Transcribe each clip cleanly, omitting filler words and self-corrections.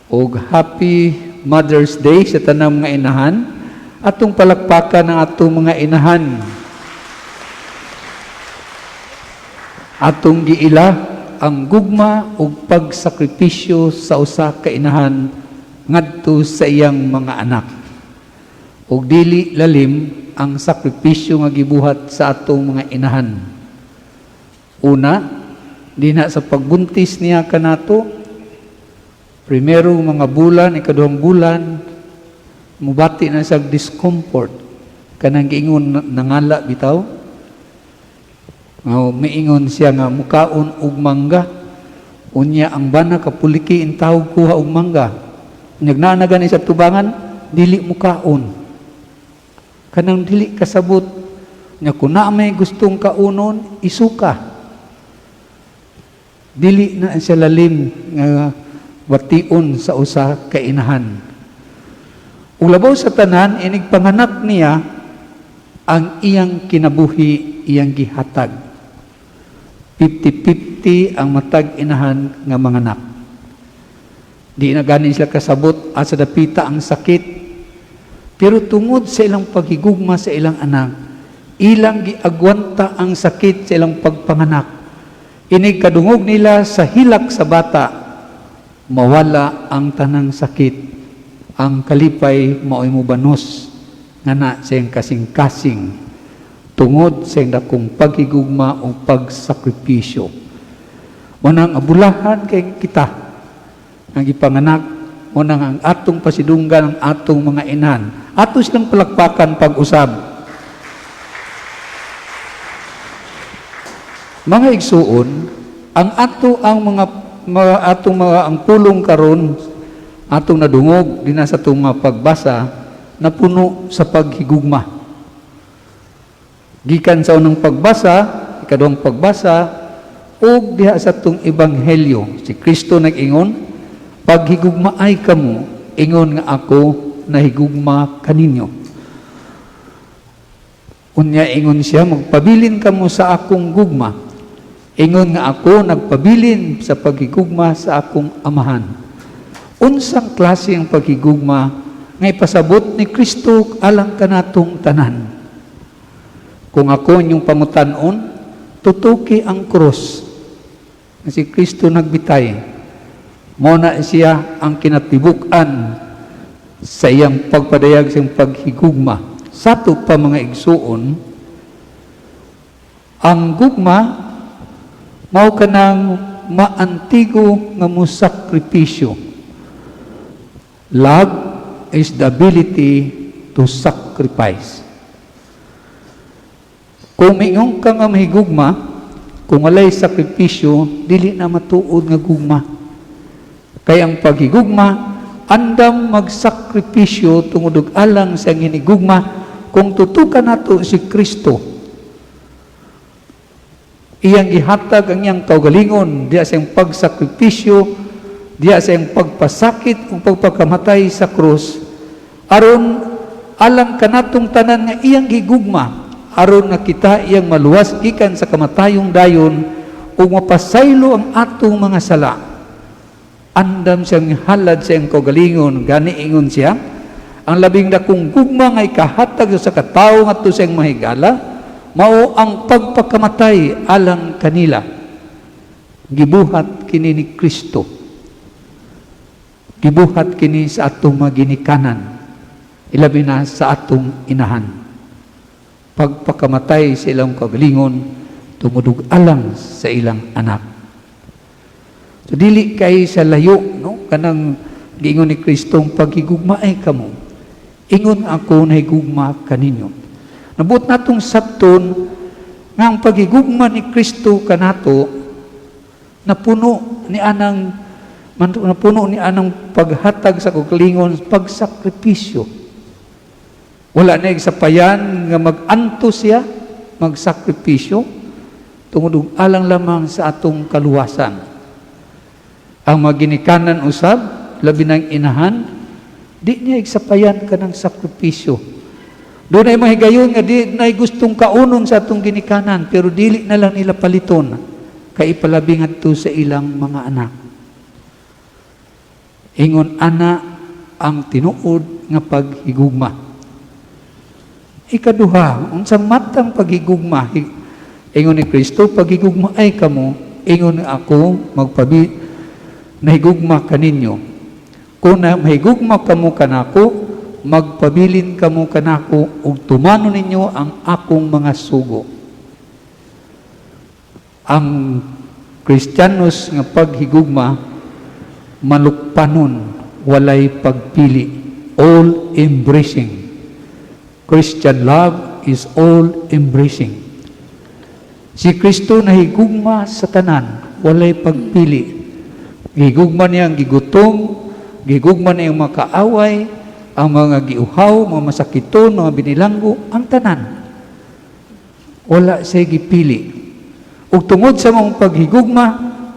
Og happy Mother's Day sa tanang mga inahan. Atong palakpakan ang atong mga inahan. Atong giila ang gugma ug pagsakripisyo sa usa ka inahan ngadto sa iyang mga anak. Ug dili lalim ang sakripisyo nga gibuhat sa atong mga inahan. Una, dina sa pagbuntis niya kanato, primero mga bulan, ikaduhang bulan, mubati na siya discomfort. Kanang giingon nangala bitaw. Nga miingon siya nga mukaon og mangga. Unya ang bana kapuliki intawog kuha og mangga. Unya naa na gani sa tubangan, dili mukaon. Kanang dili kasabot. Nya kung naa may gustong kaunon, isuka. Dili na siya lalim nga bation sa usa ka inahan. Ug labaw sa tanan, inig panganak niya, ang iyang kinabuhi iyang gihatag. 50-50 ang matag inahan nga manganak. Di na gani sila kasabot asa dapita ang sakit. Pero tungod sa ilang paghigugma sa ilang anak, ilang giagwanta ang sakit sa ilang pagpanganak. Inig kadungog nila sa hilak sa bata, mawala ang tanang sakit. Ang kalipay mao'y mubanos nga na sa iyang kasing-kasing tungod sa iyang dakong paghigugma o pagsakripisyo. Munang abulahan kay kita ang gipanganak, munang ang atong pasidunggan ang atong mga inahan. Ato silang palakpakan pag-usab. Mga igsuon, ang ato ang mga, mga atong mga ang pulong karon atong nadungog dinha sa atong mga pagbasa napuno sa paghigugma. Gikan sa unang pagbasa, ikaduhang pagbasa, ug diha sa atong ebanghelyo, si Kristo nag-ingon, "Paghigugmaay kamo, ingon nga ako nahigugma kaninyo." Unya ingon siya, "Magpabilin kamo sa akong gugma, ingon nga ako nagpabilin sa paghigugma sa akong Amahan." Unsang klase ang paghigugma nga ipasabot ni Kristo alang kanatong tanan? Kung ako inyong pangutan-on, tutuki ang krus. Nga si Kristo nagbitay. Mao na siya ang kinatibuk-an sa iyang pagpadayag sa iyang paghigugma. Sato pa, mga igsuon, ang gugma mao kanang maantigo nga mosakripisyo. Love is the ability to sacrifice. Kung mingon ka nga mahigugma, kung walay sakripisyo, dili na matuod nga gugma. Kay ang paghigugma, andam magsakripisyo tungod og alang sa hinigugma. Kung tutukan nato si Kristo, iyang gihatag ang iyang kaugalingon diya sa iyang pagsakripisyo, diya sa iyang pagpasakit ug pagpakamatay sa krus, aron alang kanatong tanan nga iyang gigugma, aron nga kita iyang maluwas gikan sa kamatayong dayon ug mapasaylo ang atong mga sala. Andam siyang halad sa iyang kaugalingon. Gani ingon siya, ang labing dakong gugma nga ikahatag sa katawo ngadto sa iyang mahigala mao ang pagpakamatay alang kanila. Gibuhat kini ni Kristo. Gibuhat kini sa atong mga ginikanan, ilabi na sa atong inahan, pagpakamatay sa ilang kaugalingon tungod og alang sa ilang anak. So dili kay sa layo, no, kanang giingon ni Kristong paghigugmaay kamo ingon ako nahigugma kaninyo. Nabuot natong sabton nga ang paghigugma ni Kristo kanato napuno ni anang paghatag sa kaugalingon, pagsakripisyo. Wala na sapayan nga mag-antos siya, magsakripisyo tungod og alang lamang sa atong kaluwasan. Ang mga ginikanan usab, labi ng inahan, di niya igsapayan kanang sakripisyo. Dunay mga higayon nga di na gustong kaunon sa atong ginikanan, pero dili na lang nila paliton kay ipalabi ngadto sa ilang mga anak. Ingon ana ang tinuod nga paghigugma. Ikaduha, unsang matang paghigugma? Ingon ni Kristo, "Paghigugmaay kamo, ingon ako magpabi nahigugma kaninyo. Kung na mahigugma kamo kanako, magpabilin kamo kanako ug tumanon ninyo ang akong mga sugo." Ang Kristiyanos nga paghigugma, malukpanon, walay pagpili, all embracing. Christian love is all embracing. Si Kristo nahigugma sa tanan, walay pagpili. Gigugma niya ang gigutom, gigugma niya ang mga kaaway, ang mga giuhaw, mga masakiton, mga binilanggo, ang tanan. Wala siya gipili. Ug tungod sa maong paghigugma,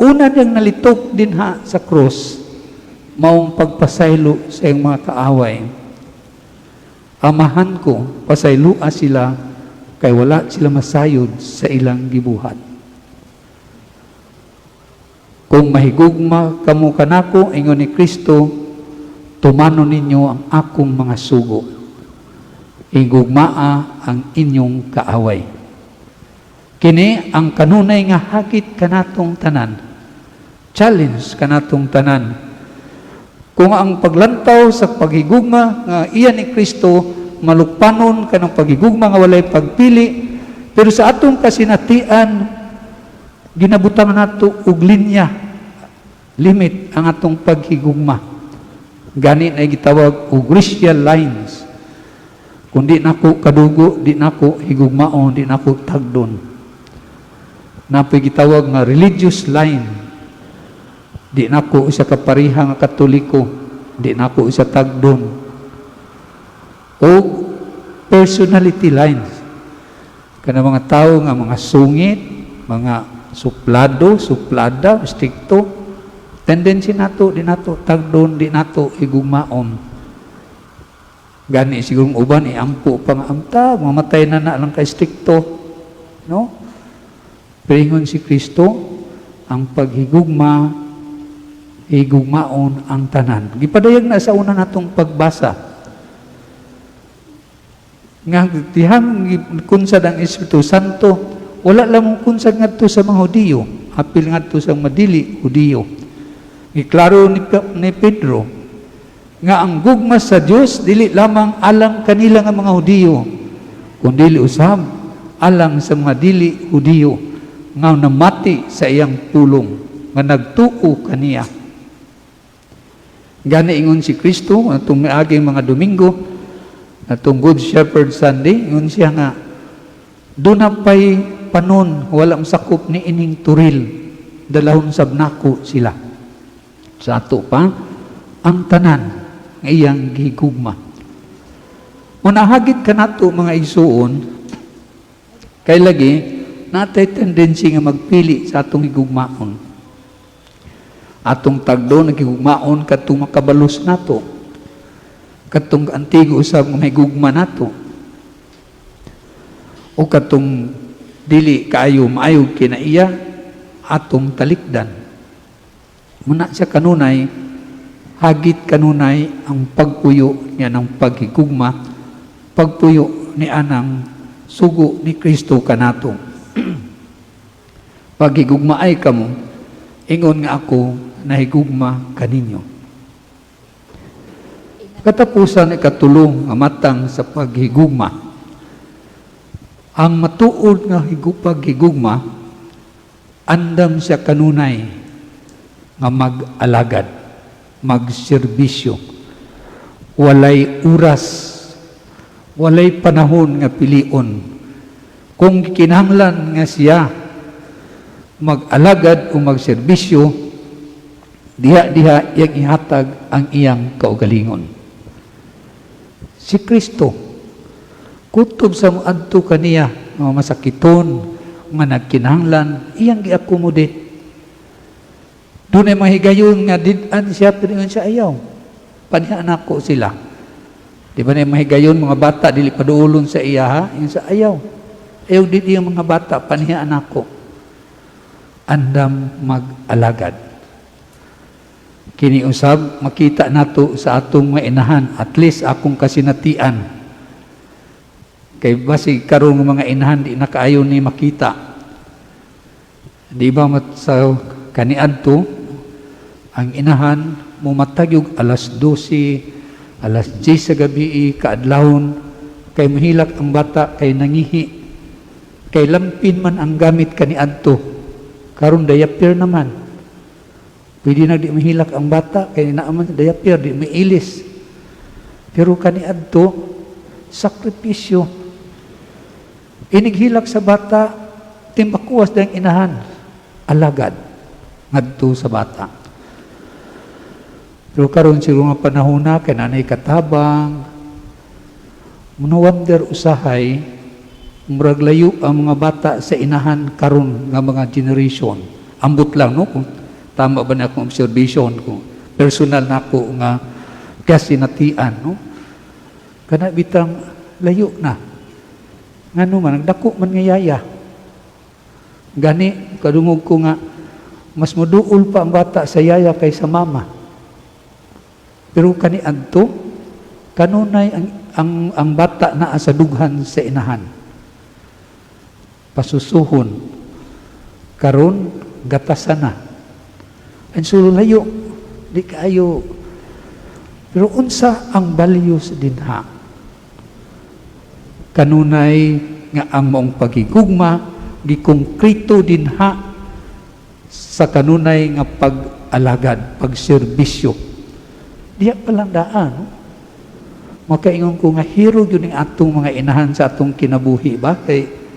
una niyang nalitok dinha sa krus, maong pagpasaylo sa iyang mga kaaway. "Amahan ko, pasayloa sila kay wala sila masayod sa ilang gibuhat." "Kung mahigugma kamo kanako," ingon ni Kristo, "tumanon ninyo ang akong mga sugo. Higugmaa ang inyong kaaway." Kini ang kanunay nga hagit kanatong tanan. Challenge kanatong tanan. Kung ang paglantaw sa paghigugma nga iya ni Kristo malukpanon kanang paghigugma nga walay pagpili, pero sa atong kasinatian ginabutang nato og linya, limit ang atong paghigugma. Gani na gitawag og racial lines. Kung di nako kadugo, di nako higugmaon, di nako tagdon. Naa poy gitawag nga religious line. Di nako isa ka pareha nga Katoliko, di nako isa tagdon. O personality lines. Kana mga tao nga mga sungit, mga suplado, suplada, strikto, tendency nato, di nato tagdon, di nato higugmaon. Gani siguro uban iampo pa nga amta, mamatay na na lang kay strikto. No? Pero ingon si Kristo, ang paghigugma, higugmaon ang tanan. Gipadayag na sa una natong pagbasa. Nga dihang kunsad ang Espiritu Santo, wala lamang kunsad ngadto sa mga Hudiyo, apil ngadto sa mga dili Hudiyo. Giklaro ni Pedro nga ang gugma sa Dios dili lamang alang kanila nga mga Hudiyo, kundi usab alang sa mga dili Hudiyo nga namati sa iyang pulong, nga nagtuo kaniya. Gani ingon si Kristo atong miaging mga Domingo, atong Good Shepherd Sunday, ingon siya nga duna pay panon wala sakop ni ining turil, dalahon sab nako sila. Sa ato pa ang tanan nga iyang gigugma. Munahagit kanato, mga igsuon, kay lagi natay tendency nga magpili sa atong higugmaon. Atong tagdo nagigugmaon kadtong makabalos nato. Kadtong antigo usab nga mahigugma nato. O kadtong dili kaayo maayo kinaiya atong talikdan. Muna siya kanunay, hagit kanunay ang pagpuyo niya ng paghigugma, pagpuyo ni anang sugo ni Kristo kanato. "Paghigugmaay kamo, ingon nga ako nahigugma kaninyo." Katapusan, ikatulong nga matang sa paghigugma. Ang matuod nga paghigugma, andam siya kanunay nga mag-alagad, magserbisyo. Walay oras, walay panahon nga pilion. Kung kinahanglan nga siya mag-alagad o magserbisyo, diha-diha iyang ihatag ang iyang kaugalingon. Si Kristo, kutob sa moadto kaniya, mga masakiton, nga nagkinahanglan, iyang gi-accommodate. Dunay mahigayon nga did-an siya, pero ingon siya, "Ayaw. Panihaan nako sila." Di ba na mahigayon, mga bata, dili paduulon sa iya, ha? Ingon siya, "Ayaw. Ayaw dili ang mga bata, panihaan nako." Andam mag-alagad. Kini usab makita nato sa atong mga inahan, at least akong kasinatian. Kay basig karon nga mga inahan di na kaayo ni makita. Di ba mat sa kaniadto ang inahan mumatag og alas 12, alas 10 sa gabi kaadlawon kay mahilak ang bata kay nangihi. Kay lampin man ang gamit kaniadto. Karon diaper naman. Pwede na di mahilak ang bata kay naa man sa diaper, di mailis. Pero kaniadto, sakripisyo. Inighilak sa bata, timbakuwas ang inahan, alagad ngadto sa bata. Pero karon siguro nga panahon na kay nanay katabang, no wonder usahay murag layo ang mga bata sa inahan karon nga mga generation. Ambot lang, no, kung tama ba na akong observation, kung personal nako nga kasinatian, no, kana bitang layo na. Ngano man nagdako man nga yaya. Gani kadungog ko nga mas moduol pa ang bata sa yaya kaysa mama. Pero kaniadto kanunay ang bata naa sa dughan sa inahan. Pasusuhon. Karon gatasan na. And so layo, di kaayo. Pero unsa ang values dinha? Kanunay nga ang maong paghigugma gikongkrito dinha sa kanunay nga pag-alagad, pagserbisyo. Diya pa lang daan. No? Makaingon ko nga hero gyud ning atong mga inahan sa atong kinabuhi ba, kay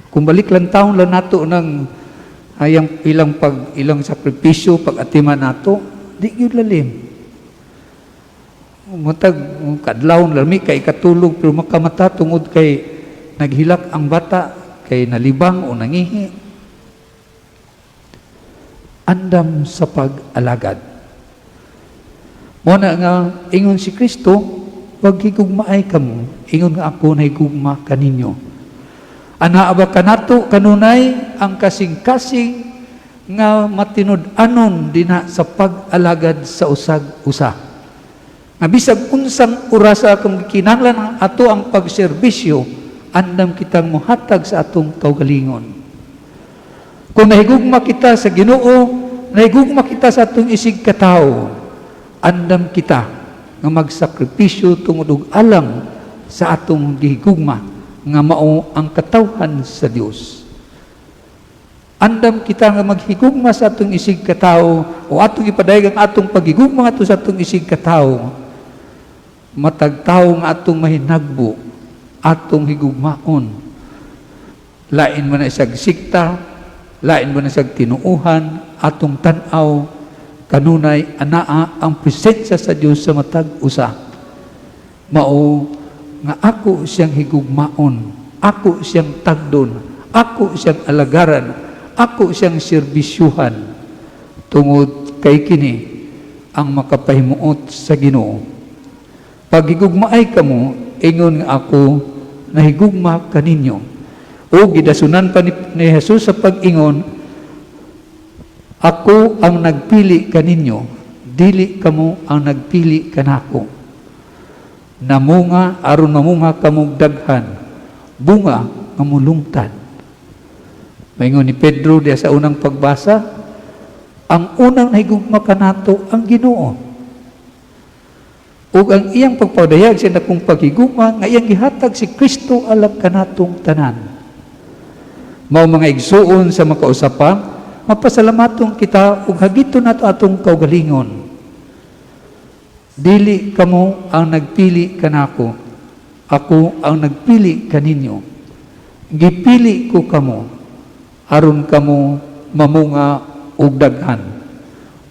kung balik lang taon lang nato ng ayang ilang sakripisyo pag atiman nato, di gyud lalim. Matag kadlawon lami kay katulog pero makamata tungod kay naghilak ang bata kay nalibang o nangihi. Andam sa pag-alagad. Mo na nga ingon si Kristo, "Paghigugmaay kamo ingon nga ako nahigugma kaninyo." Ana ba kanato kanunay ang kasing-kasing nga matinud-anon dinha sa pag-alagad sa usag usa? Nga bisag unsang orasa kung kinahanglan ang ato ang pagserbisyo, andam kitang muhatag sa atong kaugalingon. Kung nahigugma kita sa Ginoo, nahigugma kita sa atong isig katawo, andam kita nga magsakripisyo tungod og alang sa atong gihigugma nga mao ang katawhan sa Dios. Andam kita nga maghigugma sa atong isig katawo o atong ipadayag ang atong paghigugma ngadto sa atong isig katawo. Matag tawo nga atong mahinagbo, atong higugmaon. Lain man na siyag sikta, lain man na siyag tinuuhan, atong tan-aw kanunay anaa ang presensya sa Dios sa matag usa. Mao nga ako siyang higugmaon, ako siyang tagdon, ako siyang alagaran, ako siyang serbisyuhan. Tungod kay kini ang makapahimuot sa Ginoo. "Paghigugmaay kamo, ingon nga ako nahigugma kaninyo." O gidasunan pa ni Jesus sa pag-ingon, "Ako ang nagpili kaninyo, dili kamo ang nagpili kanako. Namunga aron mamunga kamog daghan, bunga nga mulungtad." Maingon ni Pedro diya sa unang pagbasa, ang unang nahigugma kanato ang Ginoo. Ug ang iyang pagpadayag sa dakong paghigugma nga iyang gihatag si Kristo alang kanatong tanan. Mao, mga igsuon sa makausa pa, mapasalamaton kita ug hagiton nato atong kaugalingon. "Dili kamo ang nagpili kanako, ako ang nagpili kaninyo. Gipili ko kamo aron kamo mamunga og daghan,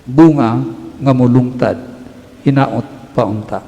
bunga nga mulungtad." Hinaot paunta.